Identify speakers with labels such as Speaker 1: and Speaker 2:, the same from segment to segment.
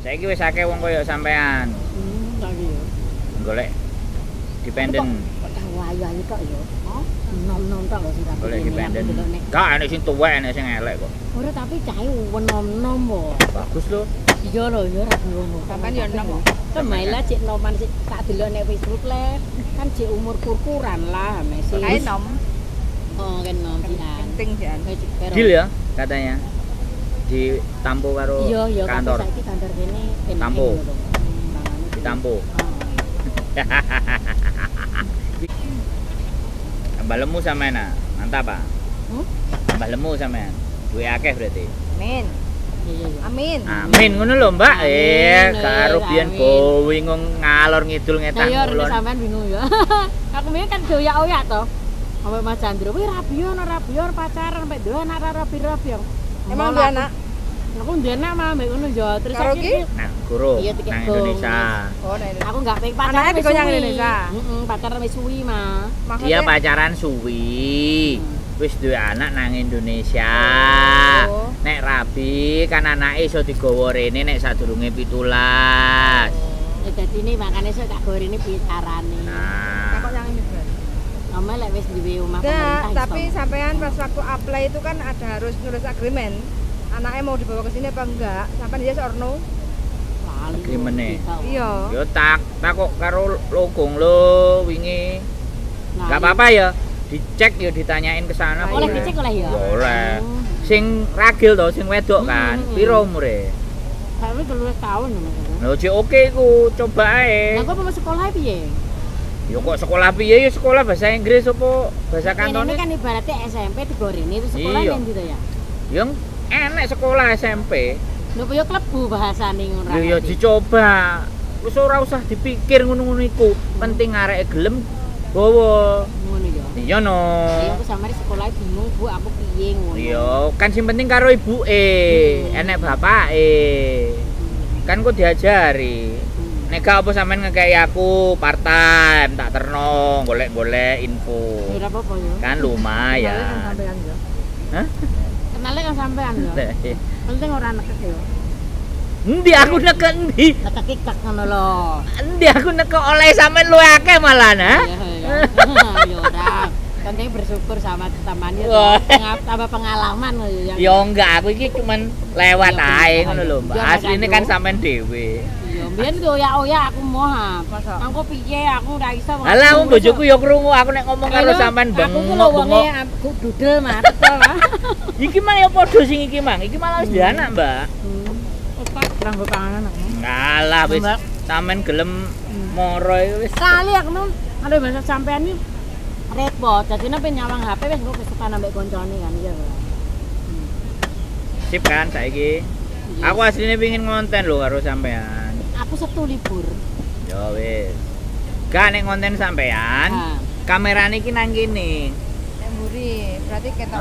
Speaker 1: Saiki wis akeh wong koyo sampean.
Speaker 2: Saiki yo.
Speaker 1: Golek dependen.
Speaker 2: Kok ayu-ayu tok yo. Nom-nom tok lho sing rapi.
Speaker 1: Golek dependen. Gak enek sing tuwek, enek sing elek kok.
Speaker 2: Ora tapi cahe nom-nom kok.
Speaker 1: Bagus lho.
Speaker 2: Iya lho, ya ora ngono.
Speaker 3: Sampean yo nom kok.
Speaker 2: Kemaila cek noman sik tak delok nek Facebook le, kan cek umur kurkuran lah mesti.
Speaker 3: Kae nom.
Speaker 2: Oh, kan nom pian.
Speaker 3: Penting jan.
Speaker 1: Deal ya katanya. Ditampo karo
Speaker 2: iya,
Speaker 1: kantor.
Speaker 2: Saiki kantor kene
Speaker 1: Tampo. Ditampo. Tambah lemu sampean ah. Mantap ah. Tambah lemu sampean. Duwe akeh berarti.
Speaker 3: Amin.
Speaker 2: Iya.
Speaker 3: Amin.
Speaker 1: Amin ngono lho, Mbak. Karo biyen bingung ngalor ngidul ngetan
Speaker 2: ngulon. Iya, sampean bingung ya. Aku mbiyen kan doyak-oyak to. Sampe Mas Chandro, "Wih, rabi ono rabi pacaran sampe duwe anak rabi-rabi."
Speaker 3: Emang duwe anak?
Speaker 2: Aku duwe anak mah mbek ngono ya. Terus
Speaker 3: iki
Speaker 1: nang guru nang Indonesia.
Speaker 3: Oh, nang Indonesia.
Speaker 2: Aku enggak pengen pacaran.
Speaker 3: Anake digoyang Indonesia.
Speaker 2: Heeh, pacaran wis suwi mah.
Speaker 1: Dia pacaran suwi. Wis duwe anak nang Indonesia.
Speaker 3: Oh.
Speaker 1: Nek rabi kan anake iso digawa rene nek sadurunge 17.
Speaker 2: Ya dadi ini makane iso tak gawa rene piye carane.
Speaker 1: Nah.
Speaker 3: Takok yang imigran.
Speaker 2: Ome lek wis duwe omah pemerintah.
Speaker 3: Tapi sampean pas waktu apply itu kan ada harus nulis agreement. Anaknya mau dibawa ke sini apa enggak? Sampean yes or no?
Speaker 1: Agreement-e.
Speaker 3: Iya.
Speaker 1: Yo tak takok karo logong lo wingi. Enggak apa-apa ya. Dicek ya ditanyain ke sana.
Speaker 2: Oleh dicek oleh ya.
Speaker 1: Oleh. Sing ragil to, sing wedok kan. Piro umure?
Speaker 2: Tapi 13 tahun lho.
Speaker 1: Lho jek oke iku, coba ae.
Speaker 2: Lah kok mau sekolah piye?
Speaker 1: Ya kok sekolah piye ya sekolah bahasa Inggris apa bahasa Kantonis?
Speaker 2: Ini kan ibaratnya SMP digorene terus sekolah nang ndi to ya?
Speaker 1: Yang enek sekolah SMP.
Speaker 2: Lho ya klebu bahasane ngono.
Speaker 1: Lho ya dicoba. Wis ora usah dipikir ngono-ngono iku. Penting areke gelem gawa.
Speaker 2: Ngono ya.
Speaker 1: Iya no.
Speaker 2: Iya aku samare sekolah bingung Bu, aku piye ngono.
Speaker 1: Iya, kan sing penting karo ibuke, enek bapake. Kan kok diajari. Nek gak apa sampean ngekeki aku part time, tak terno golek-golek info.
Speaker 2: Ora apa-apa ya.
Speaker 1: Kan lumayan.
Speaker 3: Sampean ya.
Speaker 1: Hah?
Speaker 2: Kenale kan sampean ya. Penting ora nekek ya.
Speaker 1: Endi aku nekek endi?
Speaker 2: Nekek kek ngono lho.
Speaker 1: Endi aku nekek oleh sampean luwe akeh malah nah.
Speaker 2: Iya ya ora. Penting bersyukur sama temannya tambah pengalaman lho ya.
Speaker 1: Ya enggak, aku iki cuman lewat ae ngono lho, Mbak. Asline kan sampean dhewe.
Speaker 2: Ya mbiyen oyak-oyak aku moh. Engko piye aku ora iso.
Speaker 1: Halah wong bojoku ya krungu aku nek ngomong karo sampean
Speaker 2: bengok. Aku ku lho wonge aku dudel mah teko lah.
Speaker 1: Iki mah ya padha sing iki mang. Iki malah wis duwe anak, Mbak.
Speaker 2: Opak kurang panganan aku.
Speaker 1: Ngalah wis sampean gelem moro iku wis.
Speaker 2: Kali aku mau ada bahasa sampean iki repot. Dadine pengen nyawang HP wis engko kesukaan ambek koncone kan iya.
Speaker 1: Sip kan saiki. Aku asline pengin ngonten lho karo sampean.
Speaker 2: Aku Sabtu libur.
Speaker 1: Ya wis. Gak nek ngonten sampean, kamerane iki nang kene.
Speaker 3: Nang mburi, berarti ketok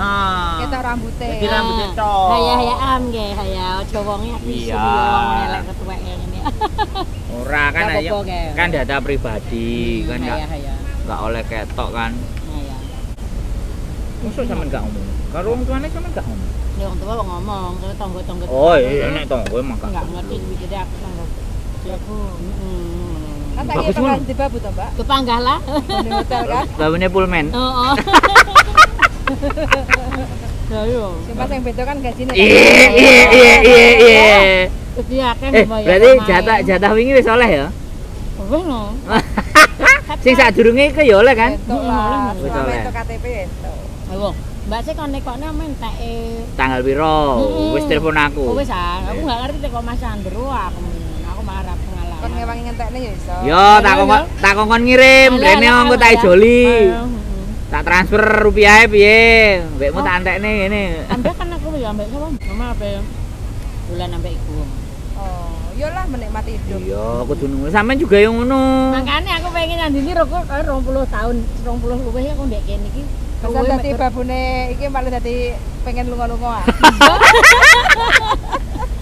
Speaker 3: ketok rambute.
Speaker 1: Dadi rambute tok.
Speaker 2: Haya-hayaan nggih, haya aja wonge aku iso wong elek ketuwek ngene.
Speaker 1: Ora kan ayo kan data pribadi kan enggak oleh ketok kan.
Speaker 2: Iya.
Speaker 1: Mosok sampean gak ngomong. Karo wong tuane sampean gak ngomong.
Speaker 2: Ya wong tua ngomong, tapi tangga-tangga.
Speaker 1: Oh iya nek tangga emang
Speaker 2: gak ngerti mikire aku tangga. Aku.
Speaker 3: Kan saiki pengen dibabu to, Mbak?
Speaker 2: Kepanggah lah.
Speaker 3: Di hotel kan?
Speaker 1: Babune Pullman.
Speaker 2: Heeh. Ya yo.
Speaker 3: Cuma sing beda kan gajine.
Speaker 1: Iya.
Speaker 2: Dadi akeh lumayan.
Speaker 1: Berarti jatah wingi wis oleh ya?
Speaker 2: Wis no.
Speaker 1: Sing sadurunge iku ya oleh kan?
Speaker 3: Entuk lah.
Speaker 1: Wis oleh.
Speaker 3: Entuk KTP entuk.
Speaker 2: Ayo. Mbak sih kon nekokne menteke
Speaker 1: tanggal piro? Wis telepon aku.
Speaker 2: Oh wis ah, aku enggak ngerti teko Mas Andro aku malah pengalaman.
Speaker 3: Kon ngewangi ngentekne ya iso.
Speaker 1: Yo tak kongkon ngirim, rene engko tak ijoli. Tak transfer rupiahe piye? Mbekmu tak entekne ngene.
Speaker 2: Ambek kan aku ya ambek sapa? Mama ape bulan ambek iku.
Speaker 3: Oh, iyalah menikmati hidup.
Speaker 1: Iya, kudu ngono. Sampeyan juga yo ngono.
Speaker 2: Makane aku pengen nyandini roko 20 tahun, 20 luwih aku ndek kene iki.
Speaker 3: Masa dadi babune iki malah dadi pengen lunga-lunga ah.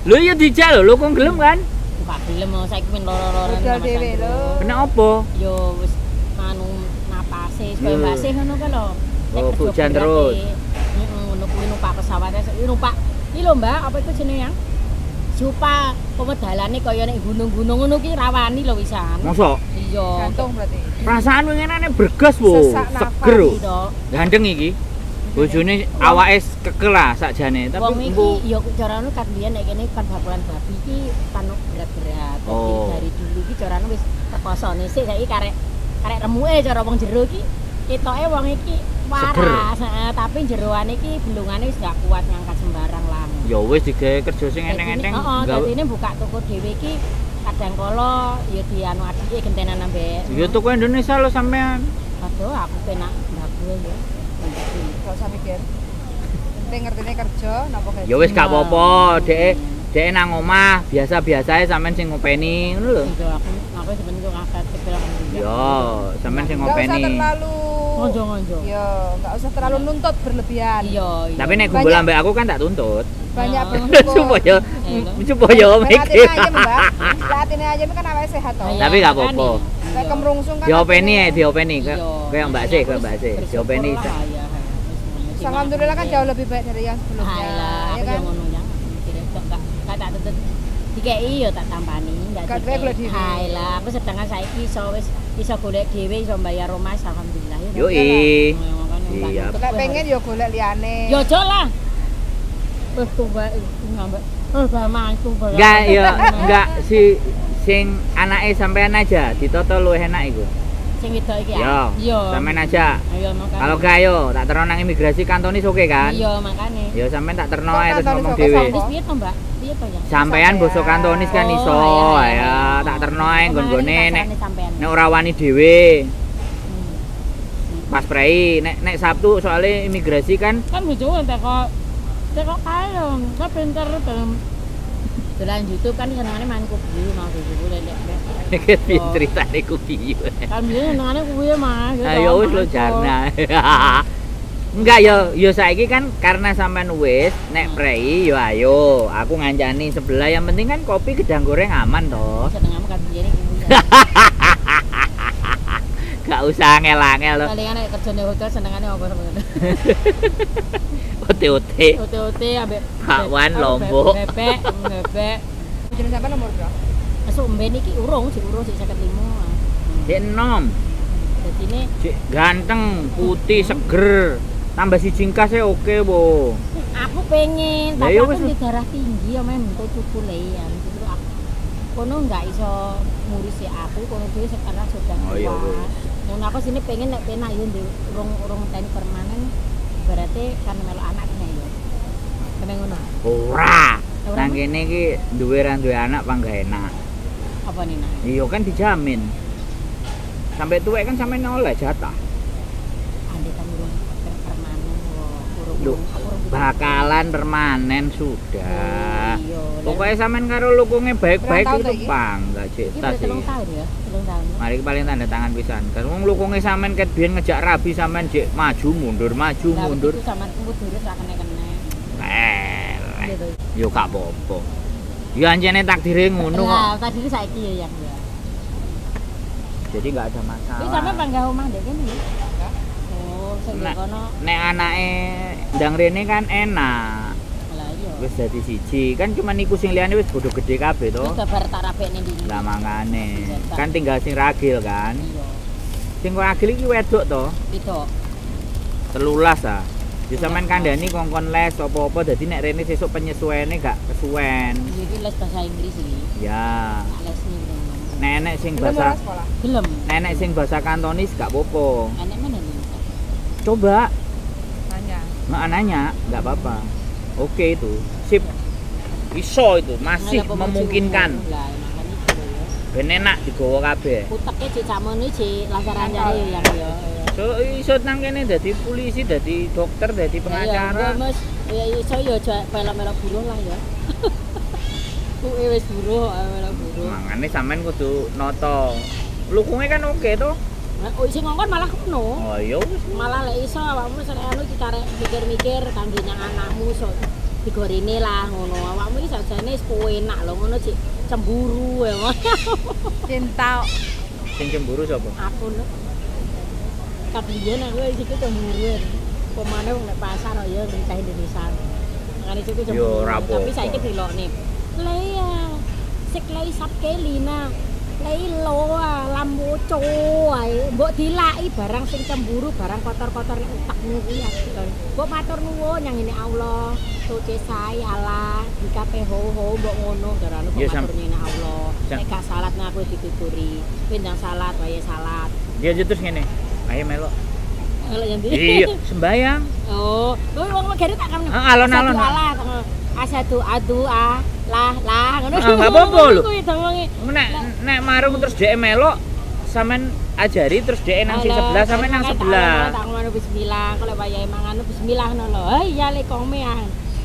Speaker 1: Lho iya dijak lho, lho kok gelem kan?
Speaker 2: Gak gelem saiki men loro-loroan
Speaker 3: sama dhewe lho.
Speaker 1: Kena apa?
Speaker 2: Yo wis anu napase, supaya basih ngono ka lho.
Speaker 1: Oh, hujan terus.
Speaker 2: Heeh, ngono kuwi numpak pesawat. pesawatnya numpak. Iki lho Mbak, apa iku jenenge yang? Supa pemedalane kaya nek gunung-gunung ngono ki rawani lho wisan.
Speaker 1: Mosok?
Speaker 2: Iya.
Speaker 3: Jantung berarti.
Speaker 1: Perasaan winginane bergas wo. Seger wo. Gandeng iki. Bojone awake kekel lah sakjane, tapi
Speaker 2: wong iki ya carane kan biyen nek kene kan bakulan babi iki kan berat-berat.
Speaker 1: Oh.
Speaker 2: Dari dulu iki carane wis rekosone sik saiki karek karek remuke cara wong jero iki ketoke wong iki waras, heeh, tapi jeroane iki belungane wis gak kuat ngangkat sembarang lah.
Speaker 1: Ya wis digawe kerja sing enteng-enteng.
Speaker 2: Heeh, dadine buka toko dhewe iki kadang kala ya dianu adike gentenan ambek.
Speaker 1: Ya toko Indonesia lho sampean.
Speaker 2: Aduh, aku penak mbakku ya.
Speaker 3: Gak usah mikir. Penting ngertine kerja napa gaji.
Speaker 1: Ya wis gak apa-apa, dhek nang omah biasa-biasae sampean sing ngopeni ngono lho.
Speaker 2: Iya, aku sebenarnya kok ngangkat cepel alhamdulillah.
Speaker 1: Yo, sampean sing ngopeni.
Speaker 3: Gak usah terlalu
Speaker 2: ngonjo-ngonjo.
Speaker 3: Iya, gak usah terlalu nuntut berlebihan.
Speaker 2: Iya, iya.
Speaker 1: Tapi nek kumpul ambek aku kan tak tuntut.
Speaker 3: Banyak bersyukur.
Speaker 1: Supaya mikir.
Speaker 3: Mbak. Atine aja kan awake sehat to.
Speaker 1: Tapi gak apa-apa.
Speaker 3: Nek kemrungsung kan
Speaker 1: diopeni ya, diopeni. Kayak Mbak C, kayak Mbak C. Diopeni.
Speaker 3: Alhamdulillah kan jauh lebih baik dari yang sebelumnya.
Speaker 2: Alah,
Speaker 3: ya kan?
Speaker 2: Ngono ya. Gak tak tuntut dikei ya tak tampani, enggak dikei. Alah, aku sedangkan saiki iso wis iso golek dhewe, iso bayar rumah alhamdulillah ya.
Speaker 1: Yoi. Iya.
Speaker 3: Nek pengen ya golek liyane.
Speaker 2: Ya aja lah. Wis tuwek ngambek.
Speaker 1: Enggak ya, enggak si sing anake sampean aja ditoto luwih enak iku.
Speaker 2: Sing wedok iki ya.
Speaker 1: Iya. Sampean aja.
Speaker 2: Ayo makane.
Speaker 1: Kalau gak ayo tak terno nang imigrasi kantonis oke kan?
Speaker 2: Iya makane.
Speaker 1: Ya sampean tak terno ae terus ngomong dhewe.
Speaker 2: Kantonis piye to, Mbak? Piye to ya?
Speaker 1: Sampean basa kantonis kan iso ya, tak terno ae nggon-nggone nek nek ora wani dhewe. Pas prei nek nek Sabtu soalnya imigrasi kan
Speaker 2: kan bojoku teko kae lho, kok pinter dalam dolan YouTube kan senengane main kubiyu mau bojoku lek.
Speaker 1: Iki piye ceritane kubiyu?
Speaker 2: Kan biyen senengane kuwi Mas.
Speaker 1: Ayo wis lho jarna. Enggak ya, ya saiki kan karena sampean wis nek prei ya ayo, aku ngancani sebelah yang penting kan kopi gedang goreng aman toh.
Speaker 2: Senengamu kan biyen kuwi.
Speaker 1: Gak usah angel-angel lho.
Speaker 2: Palingan nek kerjane hotel senengane apa sampean?
Speaker 1: OT-OT.
Speaker 2: OT-OT ambek
Speaker 1: bakwan lombok.
Speaker 2: Bebek, bebek.
Speaker 3: Bojone sampean umur piro?
Speaker 2: Masuk mben iki urung, sik urung sik 55.
Speaker 1: Sik enom.
Speaker 2: Dadine
Speaker 1: sik ganteng, putih, seger. Tambah siji engkase oke, wo.
Speaker 2: Aku pengen, tapi aku di darah tinggi ya men entuk cukule ya. Kono enggak iso ngurusi aku, kono dhewe sekarang sudah tua.
Speaker 1: Oh, iya, wis.
Speaker 2: Ngono aku sini pengen nek penak yo urung-urung teni permanen. Berarti kan melok anak kene yo. Kene ngono.
Speaker 1: Ora. Nang kene iki duwe ra duwe anak panggah enak.
Speaker 2: Apa nih nak?
Speaker 1: Iya kan dijamin. Sampai tuwek kan sampe oleh jatah.
Speaker 2: Andai kan urung permanen urung
Speaker 1: bakalan permanen sudah.
Speaker 2: Oh, iya.
Speaker 1: Pokoknya sampean karo lukunge baik-baik itu pangga cita sih.
Speaker 2: 3 tahun ya, 3 tahun.
Speaker 1: Mari paling tanda tangan pisan. Kan wong lukunge sampean ket biyen ngejak rabi sampean jek maju mundur maju mundur.
Speaker 2: Iku sampean kudu rak kene-kene.
Speaker 1: Yo gak apa-apa. Ya ancene takdire ngono kok.
Speaker 2: Lah, takdire saiki ya yang ya.
Speaker 1: Jadi enggak ada masalah.
Speaker 2: Wis sampean panggah omah ndek kene ya. Oh, sing kono.
Speaker 1: Nek anake ndang rene kan enak.
Speaker 2: Lah iya.
Speaker 1: Wis dadi siji. Kan cuman iku sing liyane wis bodho gedhe kabeh to.
Speaker 2: Wis bar tak rabekne ndi.
Speaker 1: Lah mangane. Kan tinggal sing ragil kan.
Speaker 2: Iya.
Speaker 1: Sing ragil iki wedok to?
Speaker 2: Wedok.
Speaker 1: 13 ah. Ya sampean kandhani kongkon les apa-apa dadi nek rene sesuk penyesuaiane gak kesuwen.
Speaker 2: Iya iki les bahasa Inggris iki.
Speaker 1: Ya.
Speaker 2: Tak lesni ngono.
Speaker 1: Nek sing bahasa
Speaker 2: gelem.
Speaker 1: Nek sing bahasa Kantonis gak apa-apa.
Speaker 2: Enek mana nih?
Speaker 1: Coba
Speaker 3: nanya.
Speaker 1: Nah, nanya, enggak apa-apa. Oke itu. Sip. Iso itu masih memungkinkan. Ben enak digawa kabeh.
Speaker 2: Uteke jek sakmono jek lancar-lancare ya yang ya.
Speaker 1: So iso nang kene dadi polisi, dadi dokter, dadi pengacara.
Speaker 2: Ya Mas, ya iso ya aja melok-melok buruh lah ya. Kuwi wis buruh, melok buruh.
Speaker 1: Mangane sampean kudu noto. Lukunge kan oke to.
Speaker 2: Oh, sing ngongkon malah ngono.
Speaker 1: Oh iya wis.
Speaker 2: Malah lek iso awakmu sing anu iki karek mikir-mikir kangge nyang anakmu iso digorene lah ngono. Awakmu iki sajane wis enak lho ngono cik cemburu ya.
Speaker 3: Cinta.
Speaker 1: Sing cemburu sapa?
Speaker 2: Aku lho. Kabiyen aku iki cemburu. Pemane wong nek pasar ya cah Indonesia. Makane iku
Speaker 1: Yo, ora
Speaker 2: cemburu. Tapi
Speaker 1: apa-apa.
Speaker 2: saiki dilokne. Lea, sik lei sap kelina. Lei loa lamwoco ae. Mbok dilaki barang sing cemburu, barang kotor-kotor nek utekmu kuwi apik to. Mbok matur nuwun yang ngene Allah. Soce sae Allah, dikape ho ho mbok ngono darane mbok matur ngene Allah. Nek gak salat nang aku dituturi. Kowe ndang salat wae salat.
Speaker 1: Dia terus ngene. Ayo melok.
Speaker 2: Melok yang ndi?
Speaker 1: Iya, sembayang.
Speaker 2: Oh, kowe wong megere tak kan.
Speaker 1: Alon-alon.
Speaker 2: Asadu adu a lah lah ngono.
Speaker 1: Enggak apa-apa lho.
Speaker 2: Kuwi dongonge.
Speaker 1: Nek nek marung terus dhek melok sampean ajari terus dhek nang sing sebelah sampean nang sebelah.
Speaker 2: Tak ngono bismillah, kalau wayahe mangan bismillah ngono lho. Hei ya le kome ah.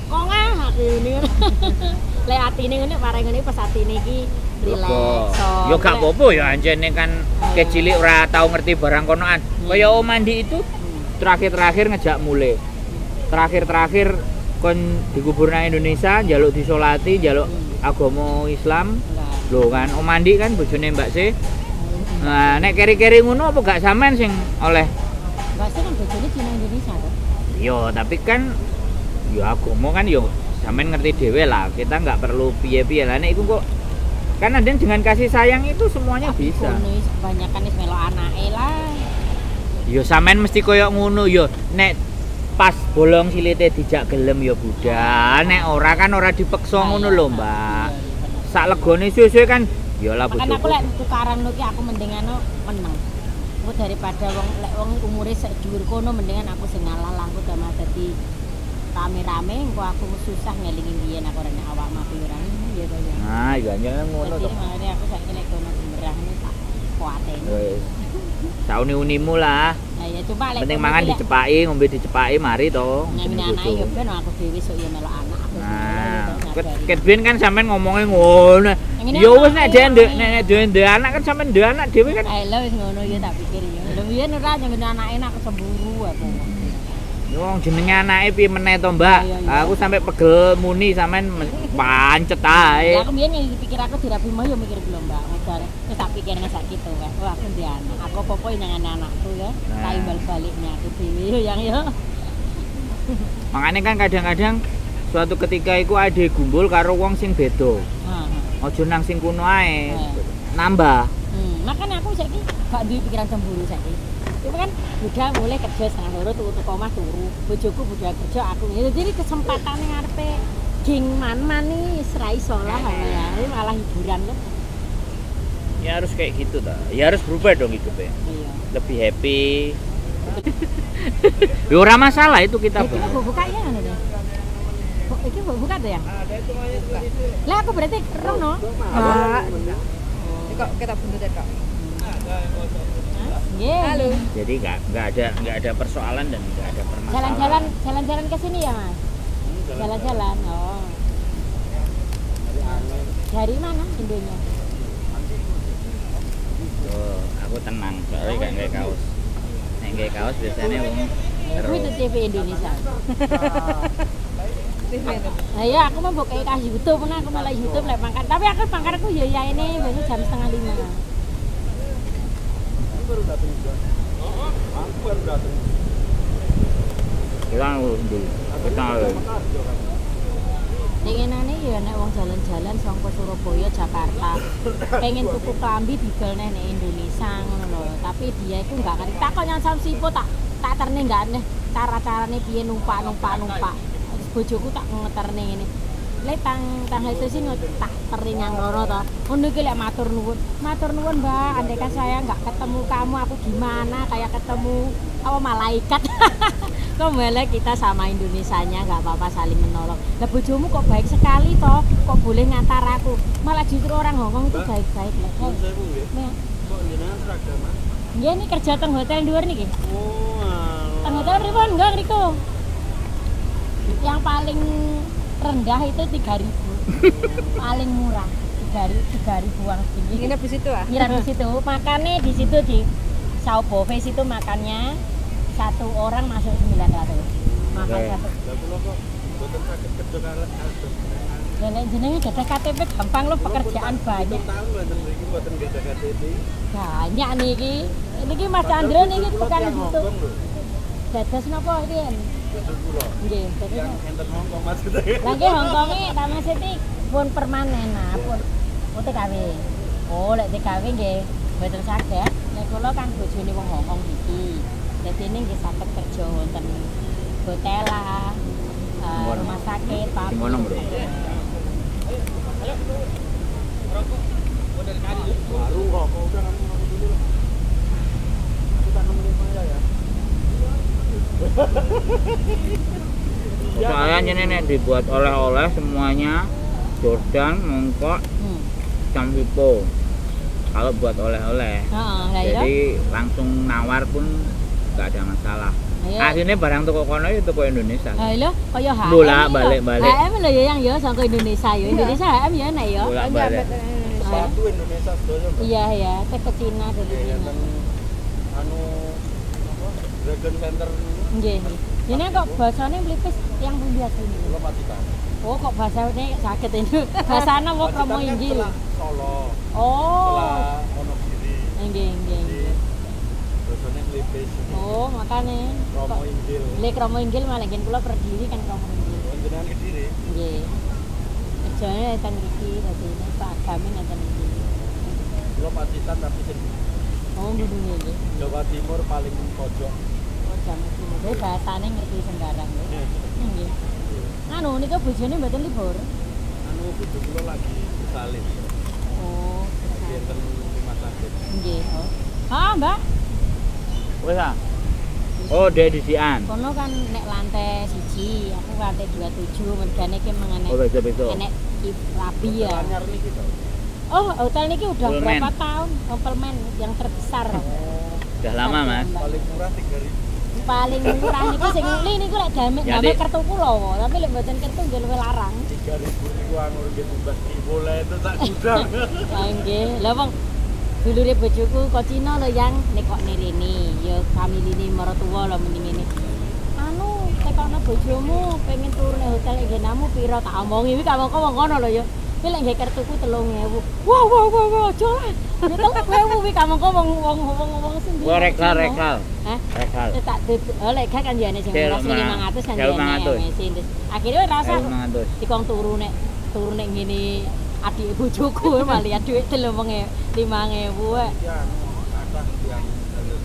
Speaker 2: Kongah aku ngene. Lek atine ngene pareng ngene pas atine iki relax.
Speaker 1: Yo gak apa-apa ya anjene kan kecilik ora tau ngerti barang konoan. Kaya mandi itu terakhir-terakhir ngejak mulai. Terakhir-terakhir kon dikubur nang Indonesia njaluk disolati, njaluk agama Islam. Lho kan Om Andi kan bojone Mbak C. Nah, nek keri-keri ngono apa gak sampean sing oleh?
Speaker 2: Mbak C kan bojone Cina Indonesia to.
Speaker 1: Iya, tapi kan ya agama kan yo sampean ngerti dhewe lah. Kita nggak perlu piye-piye lah nek iku kok kan ada dengan kasih sayang itu semuanya
Speaker 2: tapi
Speaker 1: bisa.
Speaker 2: Kebanyakan wis melok anake lah.
Speaker 1: Yo sampean mesti koyo ngono yo nek pas bolong silite dijak gelem ya budal, nek ora kan ora dipeksa ngono lho, Mbak. Sak legone suwe-suwe kan ya lah bojoku.
Speaker 2: Makane aku lek tukaran lho ki aku mendingano meneng. Aku daripada wong lek wong umure sak dhuwur kono mendingan aku sing ngalah lah aku damah dadi rame-rame engko aku susah ngelingi biyen aku ora nek awakmu aku ora ya to ya.
Speaker 1: Nah, iya anjene ngono to.
Speaker 2: Makane aku saiki lek kono bumerang tak kuatene.
Speaker 1: Wis. Sauni-unimu lah.
Speaker 2: Nah, ya coba lek
Speaker 1: penting mangan dicepaki, ngombe dicepaki mari to.
Speaker 2: Jenenge anake ya ben aku dhewe sok ya melok anak aku.
Speaker 1: Nah, ket ben kan sampean ngomongnya ngono. Ya wis nek dhewe nek dhewe anak kan sampean dhewe anak dhewe kan.
Speaker 2: Ha lho wis ngono ya tak pikir ya. Lho biyen ora nyengene anake aku cemburu aku.
Speaker 1: Ya wong jenenge anake piye meneh to, Mbak? Aku sampe pegel muni sampean pancet ae.
Speaker 2: Lah aku biyen dipikir aku dirabi mau ya mikir lho, Mbak. Wis tak pikirne saiki to, wah aku ndek anak. Aku apa-apa nang anakku ya. Tak imbal baliknya aku dhewe yang ya.
Speaker 1: Makanya kan kadang-kadang suatu ketika iku ade gumbul karo wong sing beda. Heeh. Aja nang sing kuno ae. Nambah.
Speaker 2: Makanya aku saiki gak duwe pikiran cemburu saiki. Itu kan budal boleh kerja 1:30 turu teko omah turu. Bojoku budal kerja aku. Jadi kesempatane ngarepe geng man-man iki wis ra iso lah ya. Ini malah hiburan kan.
Speaker 1: Ya harus kayak gitu ta. Ya harus berubah dong hidupnya.
Speaker 2: Iya.
Speaker 1: Lebih happy. Ya ora masalah itu kita.
Speaker 2: Iki mbok buka ya ngono to. Iki mbok buka to ya? Lah aku berarti rono.
Speaker 3: Pak. Kok kita buntut ya, Kak.
Speaker 2: Nggih.
Speaker 3: Halo.
Speaker 1: Jadi enggak ada persoalan dan enggak ada permasalahan.
Speaker 2: Jalan-jalan ke sini ya, Mas? Jalan-jalan. Oh. Dari mana Indonya?
Speaker 1: Oh, aku tenang soalnya gak nggae kaos. Nek nggae kaos biasanya wong
Speaker 2: terus. Itu TV Indonesia. Nah ya aku mau buka kaos YouTube, nah aku malah YouTube lek makan. Tapi aku pangkarku ya ya ini biasanya jam 4:30.
Speaker 4: Baru datang juga. Aku baru datang.
Speaker 1: Kita dulu. Kita.
Speaker 2: Pengenane ya nek wong jalan-jalan saka Surabaya, Jakarta, pengen tuku klambi didol neh nek Indonesia ngono lho. Tapi dia iku enggak ngerti. Tak kok nyang Samsipo tak terne enggak aneh. Cara-carane piye numpak. Terus bojoku tak ngeterne ngene. Lek tang itu sih tak terne nyang rono to. Ngono iki lek matur nuwun. Matur nuwun, Mbak. Andaikan saya enggak ketemu kamu aku gimana kayak ketemu apa malaikat. Kok malah kita sama Indonesianya nggak apa-apa saling menolong. Lah bojomu kok baik sekali toh, kok boleh ngantar aku. Malah justru orang Hongkong itu baik-baik lah.
Speaker 4: Kok jenengan seragaman?
Speaker 2: Nggih ini kerja teng hotel dhuwur niki.
Speaker 4: Oh.
Speaker 2: Teng hotel pripun nggak niku? Yang paling rendah itu 3.000. Paling murah 3.000 uang segini.
Speaker 3: Nginep di situ ah?
Speaker 2: Nginep di situ. Makannya di situ di Sao Bove situ makannya. Satu orang masuk 900. Makan satu.
Speaker 4: Lah kula kok mboten saged kerja kalih.
Speaker 2: Lah nek jenenge gadah KTP gampang lho, pekerjaan banyak.
Speaker 4: Tahun mboten mriki mboten gadah KTP.
Speaker 2: Banyak niki. Niki Mas Chandra niki tukang YouTube. Dados napa iki?
Speaker 4: Bojo kula.
Speaker 2: Nggih, dadi
Speaker 4: Yang enten Hongkong maksudnya.
Speaker 2: Lah nggih Hongkonge ta Mas iki pun permanen nah, pun oh TKW. Oh, lek TKW nggih mboten saged. Nek kula kan bojone wong Hongkong iki. Dadi ini nggih saged kerja wonten hotel lah, rumah sakit, pabrik.
Speaker 1: Ngono, Bro.
Speaker 4: Baru rokok udah kamu rokok dulu lah. Aku tak nemenin Maya ya.
Speaker 1: Soalnya ini nek dibuat oleh-oleh semuanya Jordan, mongkok, Campipo. Kalau buat oleh-oleh.
Speaker 2: Heeh, lah iya.
Speaker 1: Jadi langsung nawar pun nggak ada masalah.
Speaker 2: Ayo.
Speaker 1: Aslinya barang toko kono itu toko Indonesia.
Speaker 2: Ha lho, kaya HM.
Speaker 1: Bolak
Speaker 2: lho.
Speaker 1: balik balik.
Speaker 2: HM lho ya yang ya saka Indonesia ya. Indonesia HM ya enak ya.
Speaker 1: Bolak balik.
Speaker 4: Sepatu Indonesia sedoyo, Mbak.
Speaker 2: Iya ya, ke Cina dari
Speaker 4: Nggih,
Speaker 2: Cina.
Speaker 4: enten anu apa? Dragon Center niku.
Speaker 2: Nggih. Ini kok bahasane mlipis yang pundi asline?
Speaker 4: Kula Pacitan.
Speaker 2: Oh, kok bahasane saged itu. Bahasane apa
Speaker 4: Pacitan
Speaker 2: kromo
Speaker 4: kan
Speaker 2: inggil?
Speaker 4: celak Solo.
Speaker 2: Oh.
Speaker 4: Celak Wonogiri.
Speaker 2: Nggih, nggih.
Speaker 4: Jadi bahasane mlipis.
Speaker 2: Oh, makane
Speaker 4: Kromo inggil.
Speaker 2: Lek kromo inggil malah ngen kula Kediri kan kromo inggil.
Speaker 4: Jenengan Kediri.
Speaker 2: Nggih. Kerjane enten mriki dadi ini Pak Agami enten iki.
Speaker 4: Kula Pacitan tapi sing
Speaker 2: Oh, ngene nggih.
Speaker 4: Jawa Timur paling pojok.
Speaker 2: Oh, jaman iki bahasane ngerti sembarang nggih. Nggih. Anu nika bojone mboten libur.
Speaker 4: Anu bojo kula lagi bersalin.
Speaker 2: Oh,
Speaker 4: Lagi enten rumah sakit.
Speaker 2: nggih. Oh. Ah, Mbak.
Speaker 1: Wes ah. Oh, dia disian.
Speaker 2: Kono kan nek lantai 1, aku lantai 27, mergane ki mengenai
Speaker 1: Oh, besok-besok.
Speaker 2: enek rabi ya.
Speaker 4: Hotel anyar niki to.
Speaker 2: Oh, hotel niki udah
Speaker 1: Pullman.
Speaker 2: berapa tahun? Oh, Pullman yang terbesar.
Speaker 1: Udah lama, Mas.
Speaker 4: Paling murah 3.000.
Speaker 2: Paling murah niku sing nguli niku lek gawe
Speaker 1: Ya,
Speaker 2: gawe
Speaker 1: Dik.
Speaker 2: kertu kula, tapi lek mboten kertu nggih luwih larang.
Speaker 4: 3.000 niku anu nggih tumbas boleh itu tak gudang.
Speaker 2: Ah nggih. Lah wong dulure bojoku kok Cina lho yang nek kok nirene, ya familine maratuwa lho mending ngene. Anu, tekokno bojomu pengen turu ning hotel nggenamu pira tak omongi kuwi kamangka wong kono lho ya. Kuwi lek nggae kertuku 3.000. Wah wah wah wah aja lah. Ya 3.000 kuwi kamangka wong wong wong wong sing
Speaker 1: Wah, rekal rekal.
Speaker 2: Hah?
Speaker 1: Rekal.
Speaker 2: Tak oh lek gak kan ya sing murah sing 500 kan ya mesin. Akhirnya rasa
Speaker 1: 500.
Speaker 2: dikong turu nek ngene adik bojoku malah lihat duit 5.000 wae.
Speaker 4: Ya anu kathah tiyang jalur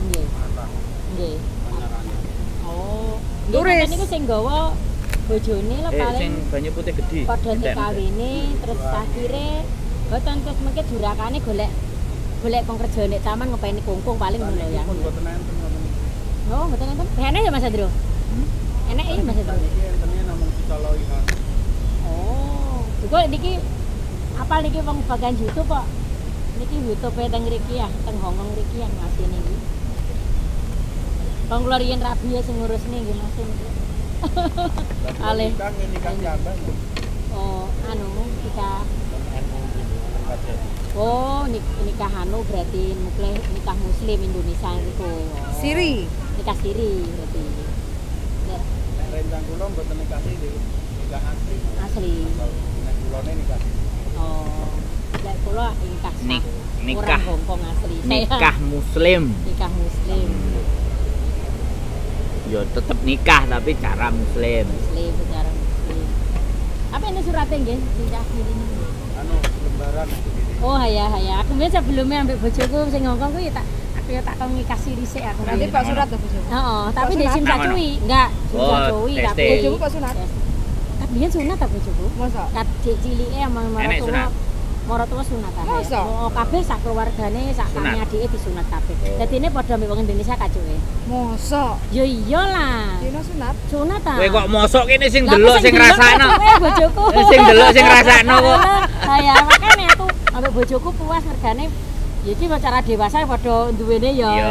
Speaker 2: Nggih.
Speaker 4: kathah
Speaker 2: Nggih.
Speaker 4: anyar-anyar.
Speaker 2: Oh,
Speaker 3: Turis.
Speaker 2: nggih niku sing nggawa bojone lho paling
Speaker 1: sing banyu putih gedhi.
Speaker 2: Padha TKW-ne terus akhire mboten terus mengke jurakane golek golek kong kerja nek taman ngopeni kungkung paling ngono ya.
Speaker 4: Pun mboten enten ngoten iki.
Speaker 2: Oh, mboten enten. Enak ya Mas Andro? Enak ya Mas Andro?
Speaker 4: Niki entene namung Cicoloihan.
Speaker 2: Oh, juga niki apal niki wong bagian YouTube kok. Niki YouTube teng mriki ya, teng Hongkong mriki yang Mas niki. Wong kula riyen rabi ya sing ngurusne nggih Mas niki. Alih.
Speaker 4: Nikah nggih nikah piyambak.
Speaker 2: Oh, anu nikah.
Speaker 4: NU gitu, KJRI.
Speaker 2: Oh, nikah anu berarti nikah muslim Indonesia niku. Oh.
Speaker 3: Siri.
Speaker 2: Nikah siri berarti. Nek
Speaker 4: Nek rencang kula mboten nikah siri, nikah asli.
Speaker 2: asli.
Speaker 4: Asal nek kulone nikah siri.
Speaker 2: Oh, nek kula nikah sah.
Speaker 1: Nikah.
Speaker 2: Orang Hongkong asli. Saya
Speaker 1: Nikah muslim.
Speaker 2: nikah muslim.
Speaker 1: Ya tetep nikah tapi cara muslim.
Speaker 2: Muslim secara muslim. Apa ini suratnya nggih? Nikah siri ini.
Speaker 4: Anu lembaran aku gini.
Speaker 2: Oh, haya haya. Aku mbiyen sebelumnya ambek bojoku sing Hongkong kuwi tak aku ya tak kon nikah siri sik aku.
Speaker 3: Nanti Pak Surat tuh bojomu.
Speaker 2: Heeh, tapi
Speaker 3: Kok
Speaker 2: di
Speaker 3: sunat?
Speaker 2: SIM
Speaker 1: Nang
Speaker 2: cuwi, enggak, SIM
Speaker 1: Oh,
Speaker 2: cuwi tapi
Speaker 1: testing.
Speaker 3: Bojomu kok sunat?
Speaker 2: Tapi biyen sunat ta bojoku?
Speaker 3: Masa?
Speaker 2: Kat cik cilike sama
Speaker 1: Enek
Speaker 2: maratuwa.
Speaker 1: sunat?
Speaker 2: Maratuwa sunat ta.
Speaker 3: Masa?
Speaker 2: Oh, kabeh sak keluargane, sak kami
Speaker 1: Sunat.
Speaker 2: adike disunat kabeh.
Speaker 1: Oh.
Speaker 2: Dadine padha ambek wong Indonesia kacuke.
Speaker 3: Masa?
Speaker 2: Ya iyalah.
Speaker 3: Cina sunat?
Speaker 2: Sunat ta.
Speaker 1: Kowe kok mosok kene sing
Speaker 2: Lah, aku
Speaker 1: delok sing ngrasakno.
Speaker 2: delok kacuke bojoku.
Speaker 1: Sing delok sing ngrasakno kok.
Speaker 2: Lah ya makane aku ambek bojoku puas mergane ya iki cara dewasa padha duwene ya.
Speaker 1: Iya.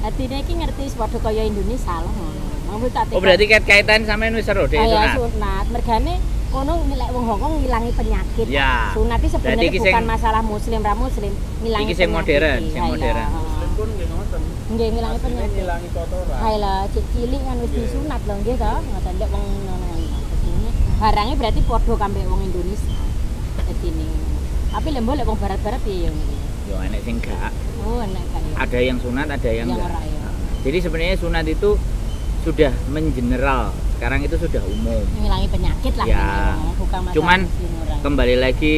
Speaker 2: Atine iki ngerti padha kaya Indonesia lah ngono. Mau tak
Speaker 1: Oh berarti kait-kaitan sampean wis seru dhek
Speaker 2: Kaya
Speaker 1: sunat.
Speaker 2: sunat. Mergane kono lek wong Hongkong ngilangi penyakit.
Speaker 1: Ya.
Speaker 2: Sunat iki sebenarnya
Speaker 1: Berarti iki
Speaker 2: bukan
Speaker 1: sing-
Speaker 2: masalah muslim ra muslim, ngilangi
Speaker 1: Iki sing
Speaker 2: penyakit
Speaker 1: modern,
Speaker 2: iki.
Speaker 1: sing
Speaker 2: Hai lah,
Speaker 1: modern.
Speaker 2: heeh.
Speaker 4: Muslim pun nggih ngoten.
Speaker 2: Nggih ngilangi
Speaker 4: Asline
Speaker 2: penyakit.
Speaker 4: ngilangi kotoran.
Speaker 2: Hai lah, cik cilik kan wis
Speaker 4: Nggih.
Speaker 2: disunat lho nggih to. Ngoten lek wong ngono ngono. Barangnya berarti padha kambek wong Indonesia. Dadine. Tapi lek mbok lek wong barat-barat piye ya ngene.
Speaker 1: Yo enek sing gak.
Speaker 2: Oh, enak gak ya.
Speaker 1: Ada yang sunat, ada yang
Speaker 2: Yang
Speaker 1: enggak.
Speaker 2: ora ya.
Speaker 1: Jadi sebenarnya sunat itu sudah mengeneral. Sekarang itu sudah umum.
Speaker 2: Ngilangi penyakit lah
Speaker 1: ya.
Speaker 2: Bukan masalah.
Speaker 1: Cuman
Speaker 2: muslim.
Speaker 1: Kembali lagi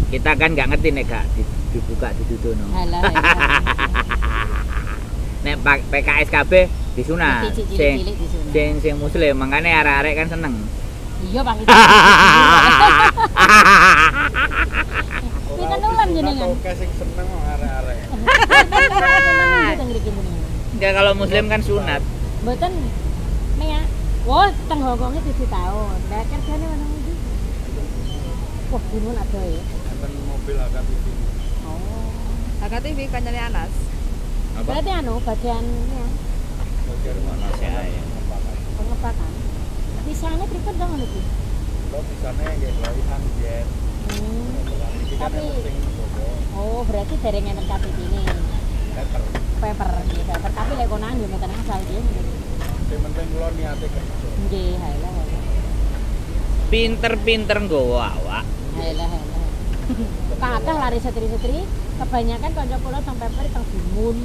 Speaker 1: kita kan nggak ngerti nek gak dibuka didudono.
Speaker 2: Halah.
Speaker 1: Nek PKS KB disunat. Sing sing sing muslim makanya arek-arek kan seneng.
Speaker 2: Iya Pak. Pinten ulan jenengan?
Speaker 4: Oke sing seneng arek-arek.
Speaker 1: Enggak, kalau muslim kan sunat.
Speaker 2: Mboten. Nek wah, teng Hongkonge 7 tahun. Lah kerjane mana iki? Wah, gunung ada ya.
Speaker 4: Enten mobil HKTV.
Speaker 2: Oh.
Speaker 3: HKTV kancane Anas.
Speaker 1: Apa?
Speaker 2: Berarti anu bagiannya.
Speaker 4: Bagian mana
Speaker 1: saya?
Speaker 2: Pengepakan. Visane pripun to ngono iki?
Speaker 4: Kok visane nggih laihan biyen.
Speaker 2: Tapi oh, berarti dereng enten KTP ini.
Speaker 4: Paper.
Speaker 2: Paper nggih, paper. Tapi lek konan yo mboten asal nggih.
Speaker 4: Sing penting kula niate kerja.
Speaker 2: Nggih, halah.
Speaker 1: Pinter-pinter nggawa awak.
Speaker 2: Halah, halah. Kathah lari setri-setri, kebanyakan kanca kula teng paper teng Gumun,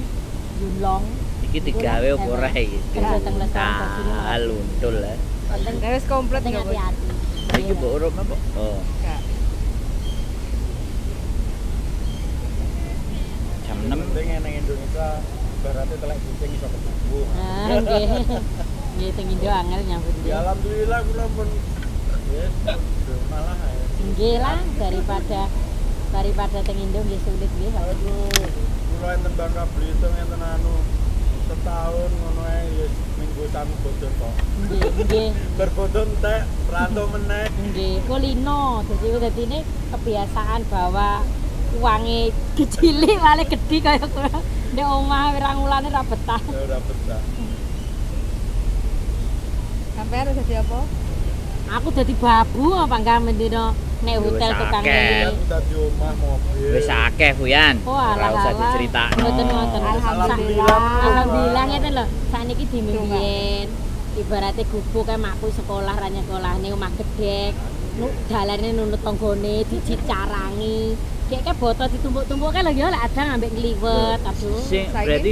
Speaker 2: Yulong.
Speaker 1: Iki digawe apa ora iki? Ah, luntul lah.
Speaker 2: Penting
Speaker 3: wis komplit
Speaker 2: penting hati-hati.
Speaker 1: Iki mbok urup apa? Oh.
Speaker 3: Enggak.
Speaker 1: Jam 6
Speaker 4: penting nang Indonesia ibaratnya telek kucing iso ketubuh.
Speaker 2: Ah, nggih. Nggih teng Indo angel nyambut.
Speaker 4: Ya alhamdulillah kula pun nggih malah ya.
Speaker 2: Nggih lah daripada teng Indo nggih sulit nggih.
Speaker 4: Aduh, kula enten Bangka Belitung enten anu setahun ngono ae ya minggu sangu bodon kok.
Speaker 2: Nggih, nggih.
Speaker 4: Berbodon entek, rantau meneh.
Speaker 2: Nggih, kulino. Dadi dadine kebiasaan bahwa uange kecil malah gede kaya kula. Ndek omah pirang wulane ra betah.
Speaker 4: Ya ora betah.
Speaker 3: Sampeyan wis dadi apa?
Speaker 2: Aku dadi babu apa enggak mendino nek hotel tukang ngene.
Speaker 4: Dadi omah mobil.
Speaker 1: Wis akeh Buyan. Ora usah diceritakno.
Speaker 2: Mboten ngoten.
Speaker 4: Alhamdulillah.
Speaker 2: Alhamdulillah ngeten lho. Sakniki dimimpiin. Ibarate gubuk kae makku sekolah ra nyekolahne omah gedhek. Dalane nunut tanggane dijicarangi. Kek boto ditumpuk-tumpuk kae lho ya lek adang ambek ngliwet. Aduh.
Speaker 1: Sing berarti